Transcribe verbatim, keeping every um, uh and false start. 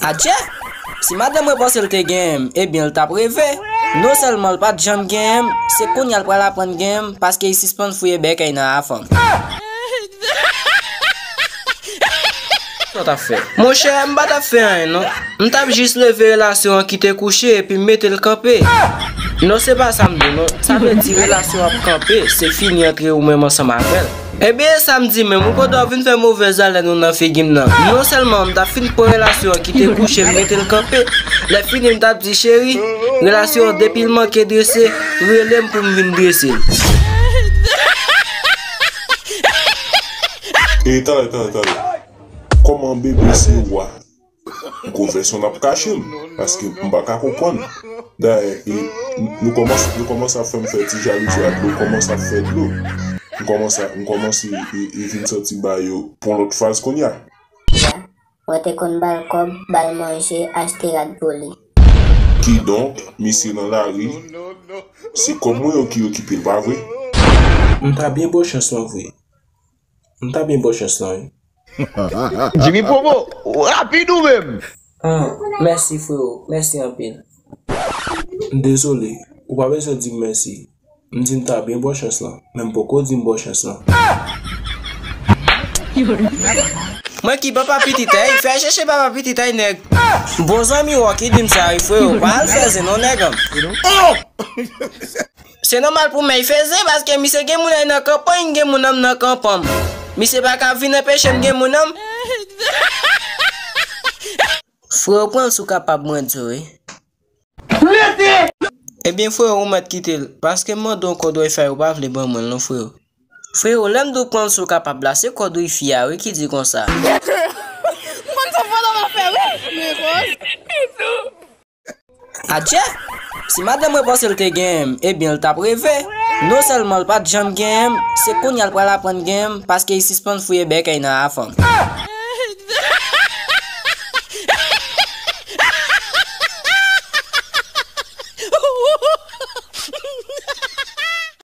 Adje! Si madanm mwen panse l te genyen m, ebyen l t ap reve. Non sèlman l pa t janm genyen m, se kounye a l pral aprann genyen m paske li sispann fouye bèkèy nan afè m. Sa w t ap fè? Monchè, m pa t ap fè anyen non. M t ap jis leve relasyon an ki te kouche epi m mete l kanpe. Non, se pa sa m di non. Sa vle di relasyon ap kanpe, se fini antre ou menm ansanm avè l. Ebyen, e sa m di menm, ou kote w vin fè movèz alèn ou nan figi m nan. Non sèlman m t ap fin pran relasyon an ki te kouche, m mete l kanpe. Lè fini, m t ap di, cheri, relasyon an depi l manke drese, rele m pou m vin drese l. E tande, tande, tande. Kòman bebe se wa? Gwo vèsyon n ap kache m, paske m pa ka konprann. Dayè, e, nou kòmanse, nou kòmanse ap fè m fè ti jalouzi a dlo, kòmanse ap fè dlo. M kòmanse, m kòmanse, e, e vin santi bagay yo pran lòt faz kounye a. Mwen te konn ba l kòb, ba l manje, achte rad pou li. Kidonk, misye nan lari, se kòb mwen yo ki okipe l, pa vre? M ta byen ba w chans lan vre. M ta byen ba w chans lan, wi. Jimmy Promo, rapid ou menm! Ah, mèsi, freo. Mèsi anpil. M dezole. Ou pa bezwen di m mèsi. M di m ta byen ba w chans lan, men m poko di m ba w chans lan. Mwen ki papa pitit ay, fè chèche papa pitit ay, nèg. Bon zanmi w ki di m sa, wi, freo. Pa al fè zen non, nèg an. Se nòmal pou mèy fè zen, paske misye gen moun ay nan kanpay, gen moun an m nan kanpan m. Misye pa ka vin anpeche m gen moun an m. Freo, pran l si w kapab, mwen di w, wi. Ebyen, freo, ou mèt kite l, paske m mande w kòd Wi-Fi ou pa vle ban mwen l non, freo. Freo, lè m di w pran l si w kapab la, se kòd Wi-Fi a, wi, ki di konsa. Mwen se fòlò w ap fè, wi. Adje! Si madanm mwen panse l te genyen m, ebyen l t ap reve. Non sèlman l pa t janm genyen m, se kounye a l pral aprann genyen m, paske li sispann fouye bèkèy nan afè m.